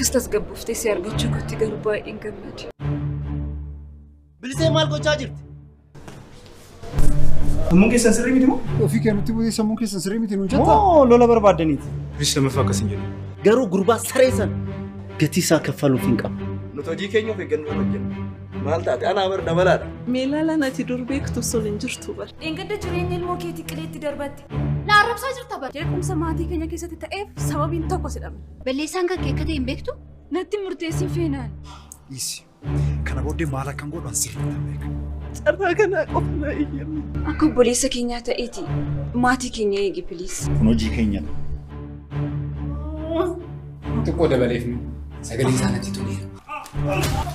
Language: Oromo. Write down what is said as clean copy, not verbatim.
Akkas tasgabbooftee si argachuu kootti garuu baay'een gammade. Bilisee maal gochaa jirti? Sammuun keessan sirrii miti moo? Ofii kee nutti bu'ee sammuun keessan sirrii miti nuun jettaa? Moo lola barbaaddaniiti? Bilis lammaffaa akkas hin jedhu. Garuu gurbaa saree sana gatii isaa kaffaluuf hin qabu. Nuti hojii keenya of eeggannoo hojjenna. Maal taate anaa bar dabalaadha. Meelaalaan ati dur beektu sun hin jirtu bar. Dheengadda jireenya ilmoo keetii qileetti darbatte. Na arrabsaa jirta bar. Jeequmsa maatii keenya keessatti ta'eef sababiin tokko sidhame. Balleessaan kan kee akka ta'e hin beektu? Natti murteessin feenaan. Dhiisi. Kana booddee maal akkan godhu an sirriitti hin beeku. Carraa kanaa qofa naa eeyyami. Akka obboleessa keenyaa ta'eeti maatii keenya eegi piliis. Kun hojii keenyadha. Xiqqoo dabaleef sagalee isaa natti toleera.